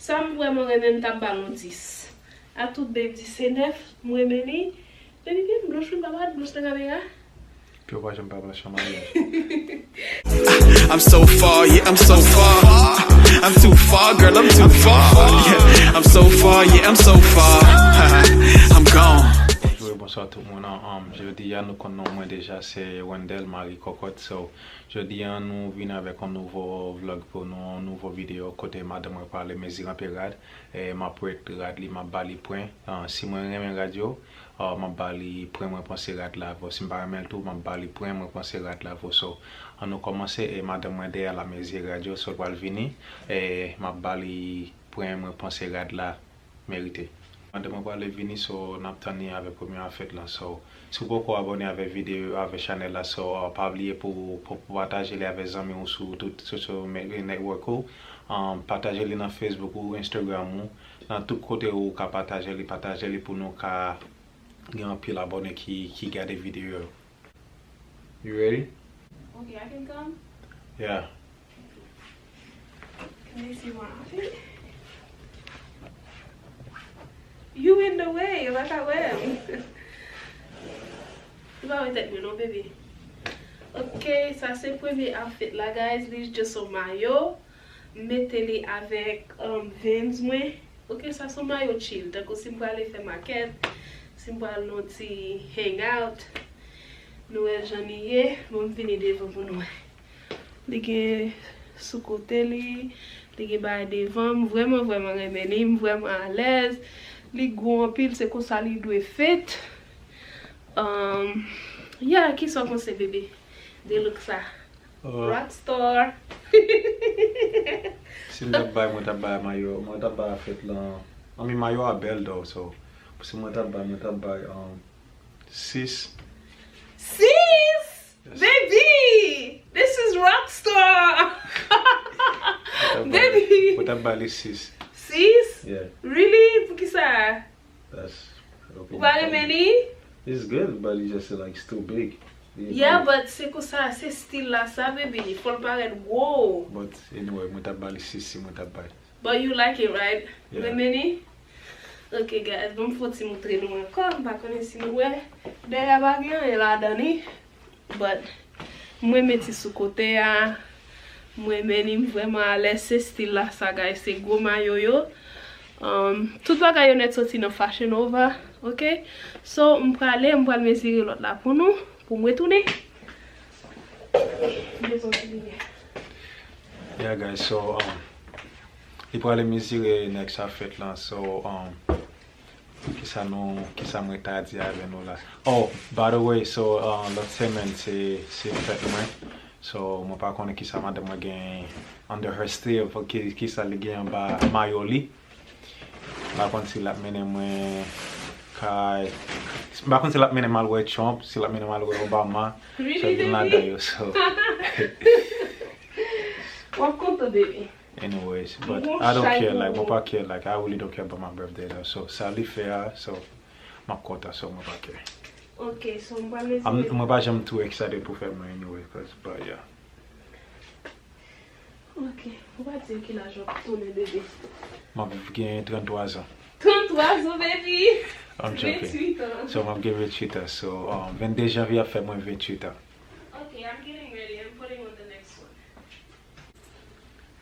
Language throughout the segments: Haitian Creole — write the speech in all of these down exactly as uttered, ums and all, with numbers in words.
Sa m vrèman renmen, m t ap ba l yon dis. A tout, babe, dis se nèf, m renmen li. Baby, byen blanch, wi, m pa parèt blanch nan kamera. Ke w pa janm pa blanch nan maryaj. I'm so far, yeah, I'm so far. I'm too far, girl, I'm too far. Yeah, I'm so far, yeah, I'm so far. I'm gone. Bonjou e bonswa tout moun. Um, jodi a nou konn non mwen deja, se Wendell Marie Cocotte. So, jodi a nou vin avèk yon nouvo vlog pou nou, yon nouvo videyo kote madanm mwen prale mezire anpe rad. E m ap wet rad li, m ap ba li pwen. Ah, si mwen renmen rad yo, ah, m ap ba li pwen mwen panse rad la vo. Si m pa renmen l tou, m ap ba li pwen mwen panse rad la vo. So, ann nou kòmanse, e madanm mwen dèyè la mezire rad yo, so l pral vini, e m ap ba li pwen mwen panse rad la merite. Madanm mwen prale vini, so n ap tann li avèk premye afèt lan. So, si w poko abòne avèk videyo, avèk chanèl la, so, uh, pa bliye pou, pou, pou pataje li avèk zanmi w sou tout social me-, network ou. Um, pataje li nan Facebook ou, Instagram ou, nan tout kote ou ka pataje li, pataje li pou nou ka gen anpil abòne ki, ki gade videyo yo. You ready? Okay, I can come? Yeah. Can you see my outfit? You in the way, yo pa ka wè m. Ou pa wè tèt mwen non, baby. Ok, sa se premye outfit la, guys. Li just yon mayo. M mete li avèk, um, Vans mwen. Ok, sa se yon mayo chill. Tankou si m prale fè makèt, si m pral nan ti hangout, nou wè jan li ye. Bon, m vini devan pou nou wè. Li gen sou kote li, li gen bagay devan. M vrèman, vrèman renmen li, m vrèman alèz. Li gwo anpil, se konsa li dwe fet. Um, yeah, kisa w panse, bebe, de look sa? Uh, Rockstar. Si m t ap bay, mwen t ap bay mayo, mwen t ap bay afèt lan. I mean, mayo a bèl, though, so, si mwen t ap bay, mwen t ap bay, um, sis. Sis? Yes. Baby, this is Rockstar. Mwen t ap bay, baby, mwen t ap bay li sis. Sis? Yeah. Really? Poukisa? That's, okay, ou pa renmen li? It's good, but it's just, like, it's too big. Yeah, but se konsa, se stil la sa, baby. Fò l parèt gwo. But anyway, mwen t ap ba li sis si mwen t ap bay. But you like it, right? Yeah. Renmen li? Ok, guys, bon, m fè yon ti moutre nou ankò. M pa konnen si nou wè. Dèyè pa gen anyen ladan li. But, m renmen ti sou kote a. M renmen li, m vrèman alèz. Se stil la sa, guys. Se gwo mayo yo. Um, tout bagay yo nèt soti nan Fashion Nova, ok? So, m prale, m pral mezire lòt la pou nou, pou m retounen. Bezwen ti limyè. Yeah, guys, so, um, li prale mezire next afèt lan, so, um, kisa nou, kisa mwen ta di avè nou la? Oh, by the way, so, uh, lòt semèn se, se fèt mwen. So, mwen pa konnen kisa madanm mwen gen under her sleeve, ki, kisa li gen anba mayo li. M pa konn si l ap mennen mwen kay, m pa konn si l ap mennen m al wè Trump, si l ap mennen m al wè Obama. Really, baby? So, youn ladan yo, so. W ap kontan, baby. Anyways, but I don't care, like, mwen pa care, like, I really don't care about my birthday, though. So, sa li fè a, so, m ap kontan, so, mwen pa care. Ok, so, m pral mezire. Mwen pa janm too excited pou fèt mwen, anyway, 'cause, but yeah. Ok, ou pa di yo ki laj w ap tounen, bebe. M ap gen tranntwa zan. Tranntwa zan, baby? I'm joking. Venntuit an. So, m ap gen venntuit an. So, um, vennde janvye ap fè mwen venntuit an. Ok, I'm getting ready. I'm putting on the next one.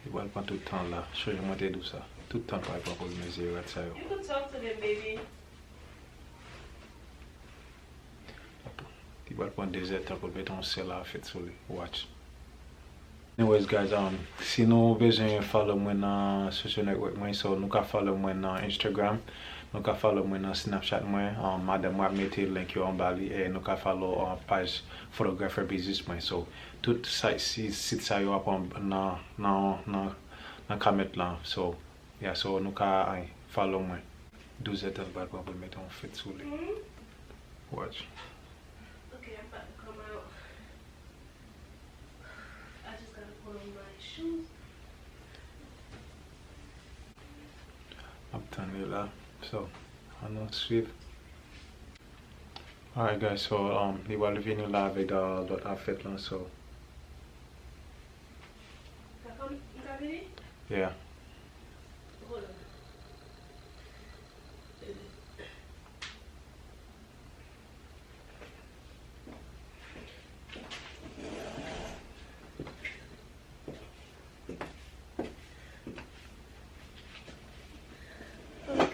Li pral pran tout tan la. Sonje mwen te di w sa. Tout tan l pral pran pou l mezire rad sa yo. You could talk to them, baby. Li pral pran de zèdtan pou l mete yon sèl afèt sou li. Watch. Anyways, guys, um, si nou bezwen follow mwen nan social network mwen, so nou ka follow mwen nan Instagram, nou ka follow mwen nan Snapchat mwen, um, madanm mwen ap mete link yo anba li, e nou ka follow, uh, paj Photographer Business mwen. So, tout sa, si, sit sa yo ap an-, nan, nan, nan, nan comment lan. So, yeah, so nou ka, ay, follow mwen. Douzèdtan l pral pran pou l mete yon fèt sou li. Watch. Okay, I'm about to come out. I just gotta put on my shoes. M ap tann li la. So, ann nou swiv. Alright, guys, so, um, li pral vini la avèk, uh, lòt afèt lan, so. Sa fè m, m ka vini? Yeah. Hold on.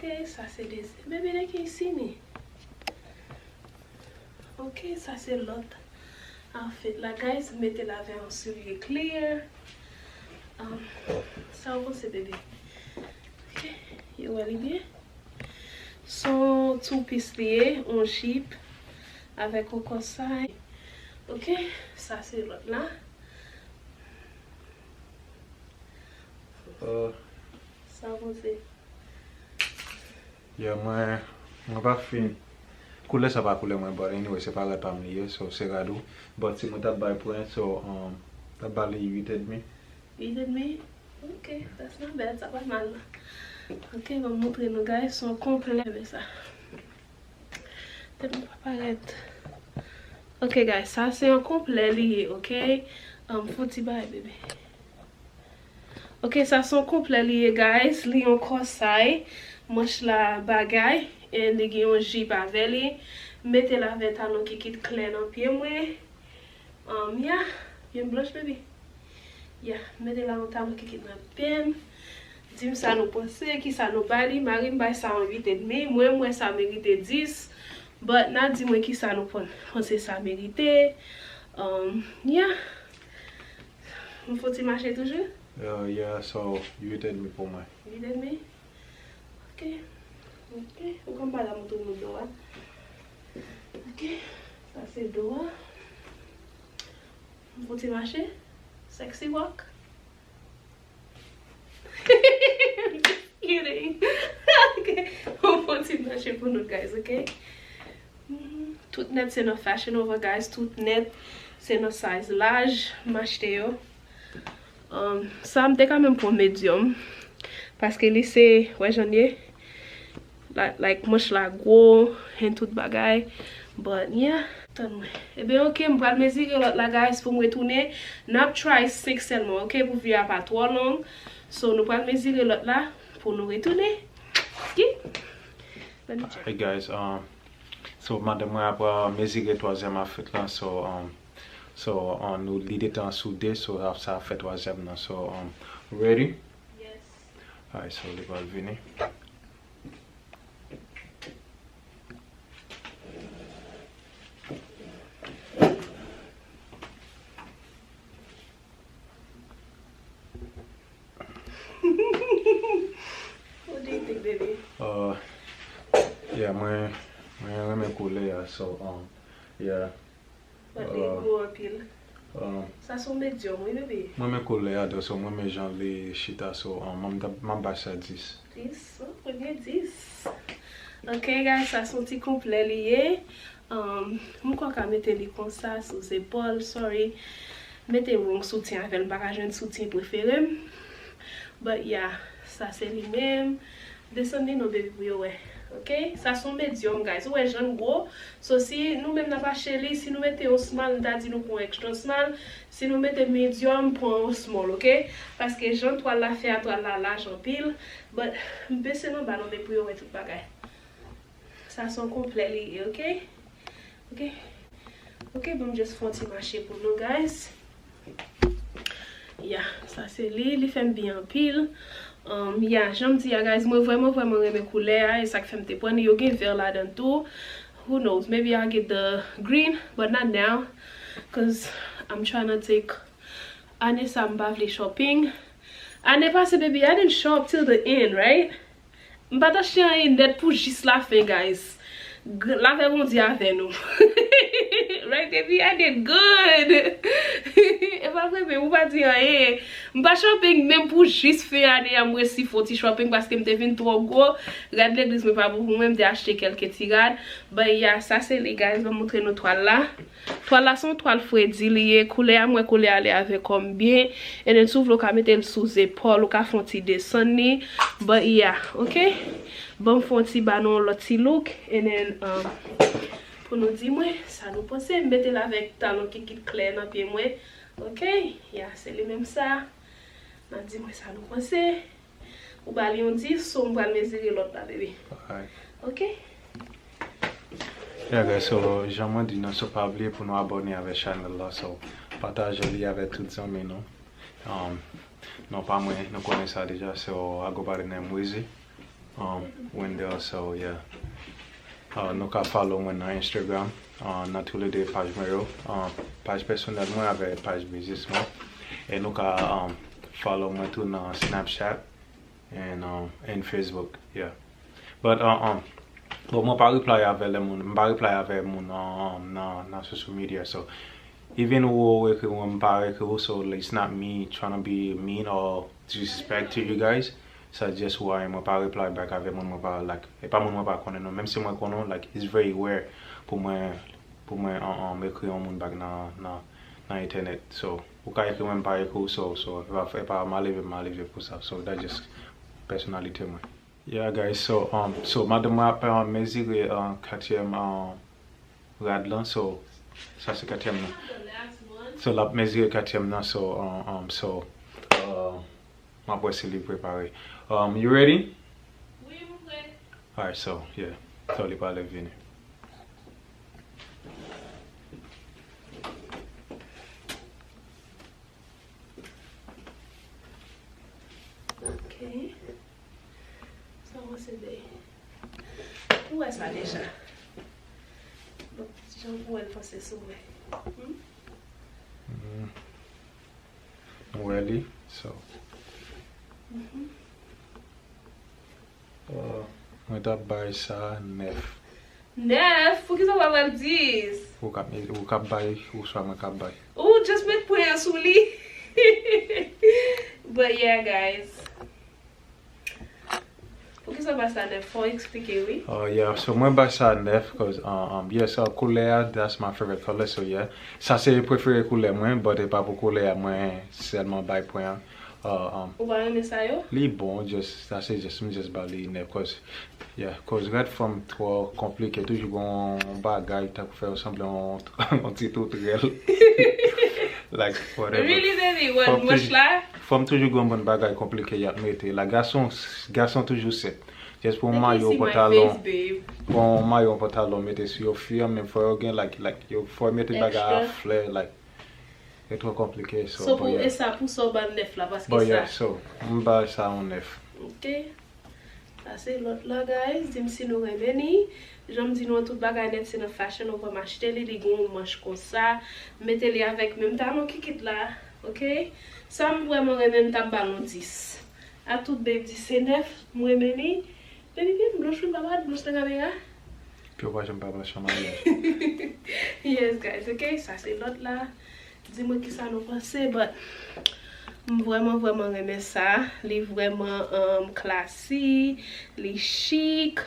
Ok, sa se dezyèm. Baby, de ki sini? Ok, sa se lòt outfit la, guys. Mete l avè yon soulye clear. Um, sa w panse, baby? Ok, yo wè li byen? Son two piece li ye, yon jip avèk yon kòsay. Ok, sa se lòt la. Uh, sa w panse? Yeah, mwen, mwen pa fin. Koulè sa pa koulè mwen, but anyway, se pa rad pa m li ye, so se rad ou. But si mwen t ap bay pwen, so, um, t ap ba li uit edmi. Uit edmi? Ok, that's not bad, sa pa mal. Ok, ban m montre nou, guys, son konplè, men sa. Tèt mwen pa parèt. Ok, guys, sa se yon konplè li ye, ok? Um, fon ti bay, bebe. Ok, sa se yon konplè li ye, guys. Li yon kòsay, manch la bagay, e li gen yon jip avè li. Mete l avè talon kikit klè nan pye mwen. Um, yeah, byen blanch, baby. Yeah, mete la yon talon kikit nan pye m. Di m sa nou panse, ki sa nou ba li. Mari m bay sa yon uit edmi. Mwen, mwen sa merite dis. But, n a di mwen ki sa nou pon-, panse sa merite. Um, yeah. M fouti mache toujou? Yeah, yeah, so, uit edmi pou mwen. Uit edmi? Ok. Ok. Ou konn pa la montre nou do a. Ok. Sa se do a. M fouti mache. Sexy walk. Just kidding. Ok. M fouti mache pou nou, guys, ok? Mhm. Tout nèt se nan Fashion Nova, guys. Tout nèt se nan size laj m achte yo. Um, sa m te ka menm pran medium. Paske li se, wè jan l ye. La, like, manch la gwo, and tout bagay. But, yeah. Tann mwen. Ebyen, ok, m pral mezire lòt la, guys, pou m retounen. N ap try senk sèlman, ok, pou vi a pa twò long. So, nou pral mezire lòt la pou nou retounen. Ok? Let me check. Hey guys, um, so madanm mwen ap, uh, mezire twazyèm afit lan, so, um, so, um, nou, li te tan sou de, so ap, sa ap fè twazyèm nan, so, um, ready? Yes. Alright, so li pral vini. What do you think, baby? Uh, yeah, mwen, mwen renmen koulè a, so, um, yeah. But li gwo anpil. Um, sa se yon medium, wi, baby. Mwen renmen koulè a, though, so mwen renmen jan li chita, so, um, m ap, m ap ba sa dis. Dis? Oh, premye dis. Ok, guys, sa se yon ti konplè li ye. Um, m kwè ka mete li konsa sou zepòl, sorry. Mete wrong soutyen avè l, m pa ka jwenn soutyen prefere m. But yeah, sa se li menm. Desann li non, baby, pou yo wè. Ok? Sa se yon medium, guys. Ou wè jan l gwo. So, si nou menm n ap achte li, si nou mete yon small, m ta di nou pran extra small. Si nou mete medium, pran yon small, ok? Paske jan twal la fè a, twal la laj anpil. But, m bese l anba non, men pou yo wè tout bagay. Sa se yon konplè li ye, ok? Ok? Ok, bon, m just fè yon ti mache pou nou, guys. Yeah, sa se li, li fè m byen anpil. Um, yeah, jan m di a, guys, mwen vrèman, vrèman renmen koulè a, e sa k fè m te pran li. Yo gen vè ladan tou. Who knows? Maybe I'll get the green, but not now, 'cause I'm trying to take, ane sa, m pa vle shopping. Ane pase, baby, I didn't shop till the end, right? M pa t achte anyen nèt pou jis lafen, guys. Gr-, lapè Bondye avè nou. Right, baby? I did good. E pa vre, men ou pa di anyen. M pa shopping menm pou jis fen ane a, m resi fè yon ti shopping paske m te vin twò gwo. Rad legliz mwen pa bon pou mwen, m te achte kèlke ti rad. But yeah, sa se li, guys. Ban m montre nou twal la. Twal la se yon twal fredi li ye. Koulè a, m wè koulè a ale avè kò m byen. And then, si w vle, w ka mete l sou zepòl, ou ka fè yon ti desann li. But yeah, ok? Ban m fè yon ti ba nou yon lòt ti look. And then, um, pou nou di mwen sa nou panse. M mete l avèk talon kikit klè nan pye mwen. Ok? Yeah, se li menm sa. N a di mwen sa nou panse. Ou ba li yon dis, so m pral mezire lòt la, baby. Alright. Ok? Yeah, guys, so, jan mwen di nou, so pa bliye pou nou abòne avèk chanèl la, so, pataje li avèk tout zanmi nou. Um, non pa mwen, nou konnen sa deja, so, I go by the name Weezy. Um, Wendell, so yeah. Uh, nou ka follow mwen nan Instagram, uh, nan toulede paj mwen yo. Uh, paj pèsonèl mwen avè paj biznis mwen. E nou ka, um, follow mwen tou nan Snapchat and, um, and Facebook, yeah. But, uh, um, bon, mwen pa reply avè lè moun, m pa reply avè moun, um, nan, nan social media, so even ou ekri mwen, m pa ekri ou, so it's not me trying to be mean or disrespect to you guys. Sa just who I am. Mwen pa reply back avè moun mwen pa, like, e pa moun mwen pa konnen non. Menm si mwen konnen w, like, it's very rare pou mwen, pou mwen, um, um, ekri yon moun back nan, nan, nan entènèt. So, ou ka ekri mwen, m pa ekri w, so, so, e pa, e pa maleve, m maleve pou sa. So, that just pèsonalite mwen. Yeah, guys, so, um, so, madanm mwen ap, uh, mezire, uh, katriyèm, uh, rad lan, so, sa se katriyèm nan. So, l ap mezire katriyèm nan, so, um, um, so, uh, m ap wè si li prepare. Um, you ready? Wi, m prè. Alright, so, yeah. So, li pale vini. Ok. Sa w panse de? Ou wè sa deja? Bon, jan pou wè l panse sou mwen. Hmm? Mm. M wè li, so. Mhm. Uh, mwen t ap bay sa nèf. Nèf? Poukisa w pa pral dis? Ou k ap, ou k ap bay, oswa mwen k ap bay? Ou just met pwen an sou li. But yeah, guys. Poukisa w bay sa nèf? Fò w eksplike, wi. Oh, yeah, so mwen bay sa nèf, 'cause, uh, um, yeah, sa koulè a, that's my favorite color, so yeah. Sa se prefere koulè mwen, but e pa pou koulè a mwen sèlman bay pwen an. Uh, um, Ou pa renmen sa yo? Li bon, just, sa se just, m just ba li nèf, 'cause, yeah, 'cause rad fanm twò konplike, toujou gon bagay, tankou fè yo sanble yon, yon ti toutrèl. Like, whatever. Really, baby? What, manch la? Fanm toujou gon bann bagay konplike y ap mete. La, gason, gason toujou senp. Just pou yon mayo, pantalon. Pou yon mayo, yon pantalon, mete sou yo, fi an menm fò yo gen, like, like, yo fò yo mete bagay a flè, like, e twò konplike, so, So, pou, but yeah. E sa, pou sa w ba l nèf la, paske But yeah, sa. So, m ba sa yon nèf. Ok. Sa se lòt la, guys. Di m si nou renmen ni. Jan m di nou an, tout bagay nèt se nan fashion, ou pa m achte li, li gen yon manch konsa. M mete li avèk menm talon kikit la, ok? Sa m vrèman renmen, m t ap ba l yon dis. A tout, babe, dis se nèf, m renmen li. Baby, byen blanch, wi, m pa parèt blanch nan kamera. Pye w pa janm pa blanch nan maryaj. Yes, guys, ok? Sa se lòt la. Di mwen kisa nou panse, but m vrèman, vrèman renmen sa. Li vrèman, um, classy, li chik,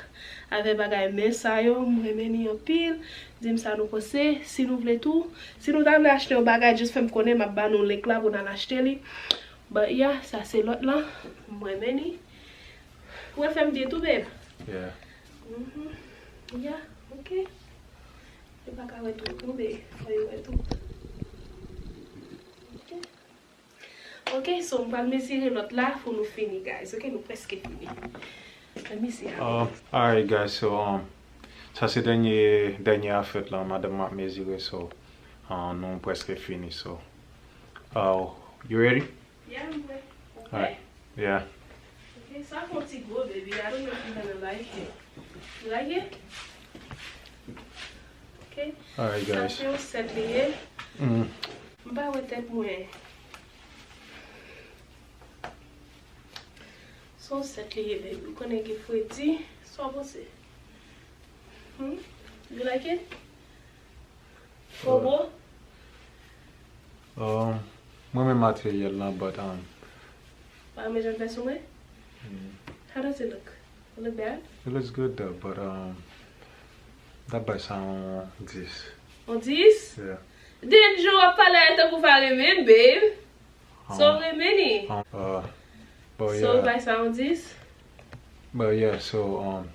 avè bagay men sa yo, m renmen li anpil. Di m sa nou panse, si nou vle tou. Si nou ta vle achte yon bagay, just fè m konnen, m ap ba nou link la pou n al achte li. But yeah, sa se lòt la, m renmen li. Ou wè fè m byen tou, babe? Yeah. Mhm. Yeah, ok. Yo pa ka wè tout non, babe. Fò yo wè tout. Ok. Ok, so m pral mezire lòt la pou nou fini, guys. Ok, nou prèske fini. Let me see how Uh, alright, guys, so, um, sa se dènye, dènye afèt la, madanm mwen ap mezire, so, uh, nou prèske fini, so. Uh, you ready? Yeah, m prè. Ou prè? Alright. Yeah. Ok, sa fè yon ti gwo, baby. I don't know if you gonna like it. You like it? Ok. Alright, guys. Sa se yon sèt li ye. Mm. M pa wè tèt mwen. Se yon sèt li ye, baby. Ou konnen gen fredi. Sa w panse? Hmm? You like it? Fò gwo? Um, mwen menm materyèl lan, but, um, Pa renmen jan l fè sou mwen? Mm. How does it look? It look bad? It looks good though, but, um, m ta bay sa yon dis. Yon dis? Yeah. Then jan w ap pale a tankou w pa renmen l, babe. So, w renmen li? Um, uh, but So, yeah. Bay sa yon dis? But yeah, so, um,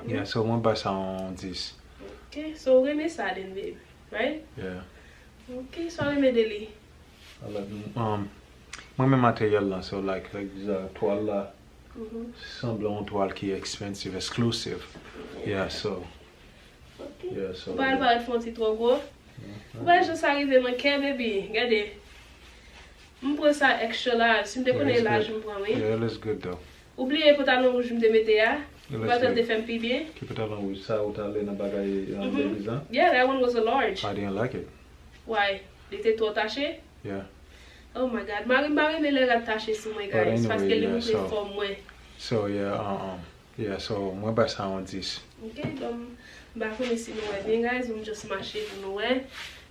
yeah, so mwen bay sa yon dis. Ok, so w renmen sa then, babe, right? Yeah. Ok, sa w renmen de li? I like, um, mwen menm materyèl lan, so, like, like, uh, twal la, Mhm. Sanble yon twal ki expensive, exclusive. Yeah, so, Ok. Yeah, so, Ou pa al parèt fè yon ti twò gwo? Mhm. Ou pa jan sa rive nan kè, baby. Gade. M pran sa extra large. Si m te Yeah, konnen it's large, good. M pran, wi. Yeah, it looks good though. Ou bliye pantalon wouj m te mete a? Ou pa tande fè m pi byen? Ki pantalon wouj sa ou t ale nan bagay, um, legliz lan? Yeah, that one was a large. I didn't like it. Why? Li te twò tache? Yeah. Oh my God, mari m pa renmen lè rad tache sou mwen, guys, paske li montre fòm mwen. So, yeah, uh, um, yeah, so mwen bay sa yon dis. Ok, bon, m pa konnen si nou wè byen, guys, m just mache pou nou wè.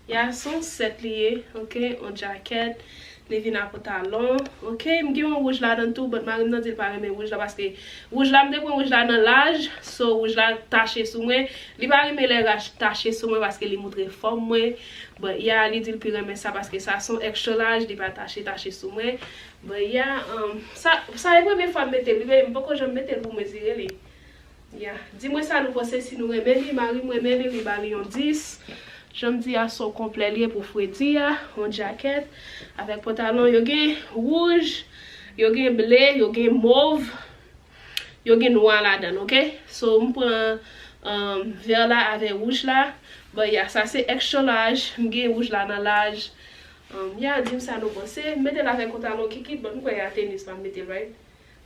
Ya, se yon sèt li ye, ok, yon jakèt, li vin ak pantalon, ok, m gen yon wouj ladan tou, but mari m nan di l pa renmen wouj la, paske wouj la, m te pran wouj la nan laj, so wouj la tache sou mwen, li pa renmen lè rad tache sou mwen, paske li montre fòm mwen, but ya, li di l pi renmen sa, paske sa se yon extra large, li pa tache, tache sou mwen, but ya, um, sa, sa e premye fwa m mete l, wi, m poko janm mete l pou mezire li. Ya, di mwen sa nou panse, si nou renmen li, mari m renmen li, li ba li yon dis. Jan m di a, se yon konplè li ye pou fredi a, yon jakèt, avèk pantalon, yo gen wouj, yo gen ble, yo gen mov, yo gen nwa ladan l, ok? So, m pran, um, vè la avè wouj la. But ya, sa se extra large, m gen wouj la nan laj. Um, ya, di m sa nou panse. M mete l avèk yon talon kikit, but m kwè a tenis pa m mete l, right?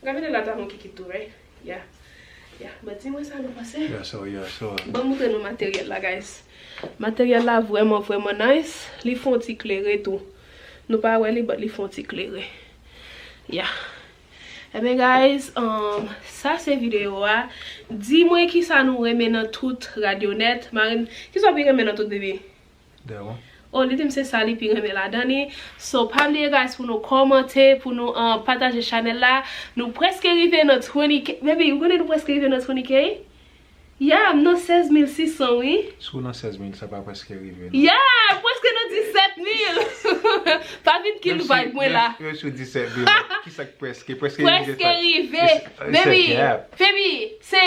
M ka mete la talon kikit tou, right? Yeah. Yeah. But di mwen sa nou panse. Yeah, so, yeah, so. Ban m montre nou materyèl la, guys. Materyèl la vrèman, vrèman nice. Li fè yon ti klere tou. Nou pa wè li, but li fè yon ti klere. Yeah. Ebyen, guys, um, sa se videyo a. Di mwen kisa nou renmen nan tout Radionèt. Mari m, kisa w pi renmen nan tout, baby? Dèwon. Oh, li di m se sa li pi renmen ladan li. So, pa bliye, guys, pou nou kòmante, pou nou, uh, pataje chanèl la. Nou prèske rive nan twenty K. Baby, ou konnen nou prèske rive nan twenty K? Yeah, m nan sèz mil sis san, wi. Si w nan sèz mil, sa pa prèske rive, non. Yeah, prèske nan disèt mil. Pa vin kill vibe mwen la. Yo sou disèt mil. Kisa k prèske? Prèske rive. Prèske rive. Baby, baby, se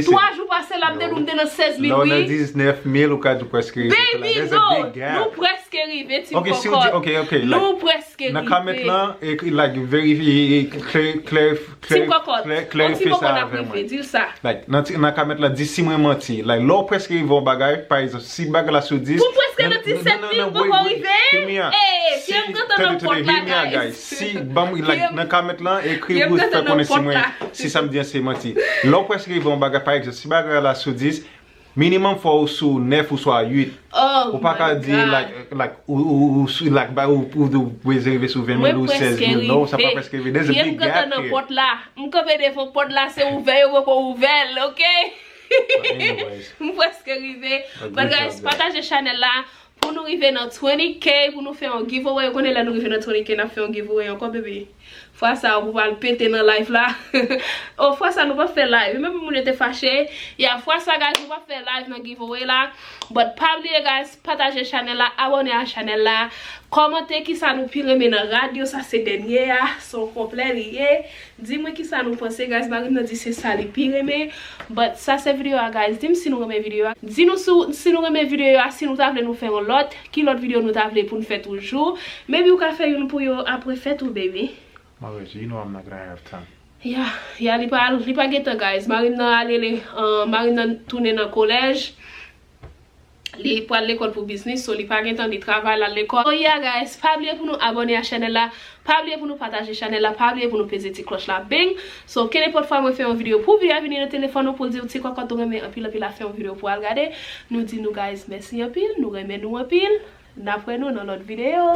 twa jou pase la m te di w m te nan sèz mil, wi. Lè w nan diznèf mil, ou ka di w prèske rive. Baby, no. Nou prèske rive, Team Kòkòt. Ok, si w di, ok, ok, like, nou prèske rive. Nan kòmant lan, ekri, like, verifye, klè, klè, klè, Team Kòkòt, klè, on Team Kòkòt ap rive, di l sa. Like, nan ti, nan kòmant lan, di si mwen manti. Like, lè w prèske rive yon bagay, pa egzanp, si bagay la sou dis, pou m prèske nan disèt mil, m poko rive. Hear me out. Eh, si, tande, tande, hear me out, guys. Si, ban m, like, nan kòmant lan, ekri pou fè konnen si mwen, si sa m di an se manti. Lè w prèske rive yon bagay, pa egzanp, si bagay la sou dis, minimum fò ou sou nèf ou swa uit. Ou pa ka di, like, like, ou, ou, ou, sou, like, ba, ou, ou, ou bezwen rive sou ven mil ou sèz mil. Non, sa pa prèske rive. There's a big gap here. M kanpe devan pòt la. M kanpe devan pòt la, se ouvè yo poko ouvè l, ok? But anyways. M prèske rive. But guys, pataje chanèl la pou nou rive nan twenty K, pou nou fè yon giveaway. Ou konnen lè nou rive nan twenty K, n ap fè yon giveaway ankò, baby. Fwa sa, ou pral pete nan live la. Oh, fwa sa, nou p ap fè live. Menm moun yo te fache. Ya, fwa sa, guys, nou p ap fè live nan giveaway la. But pa bliye, guys, pataje chanèl la, abòne a chanèl la, kòmante kisa nou pi renmen nan rad yo, sa se dènye a, se yon konplè li ye. Di mwen kisa nou panse, guys. Mari m nan di se sa li pi renmen. But sa se videyo a, guys. Di m si nou renmen videyo a. Di nou si, si nou renmen videyo a, si nou ta vle nou fè yon lòt, ki lòt videyo nou ta vle pou n fè toujou. Maybe ou ka fè youn pou yo apre fèt ou, baby. Maurice, you know I'm not gonna have time. Ya, ya, li pa, li pa gentan, guys. Mari m nan ale, uh, mari m nan tounen nan kolèj. Li pral lekòl pou biznis, so li pa gentan, li travay, l al lekòl. So yeah, guys, pa bliye pou nou abòne a chanèl la, pa bliye pou nou pataje chanèl la, pa bliye pou nou peze ti klòch la, bing. So, kenenpòt fwa mwen fè yon videyo pou videyo a vini nan telefòn ou pou l di w ti kòkòt ou renmen anpil, anpil a fè yon videyo pou al gade. Nou di nou, guys, mèsi anpil, nou renmen nou anpil. N ap wè nou nan lòt videyo.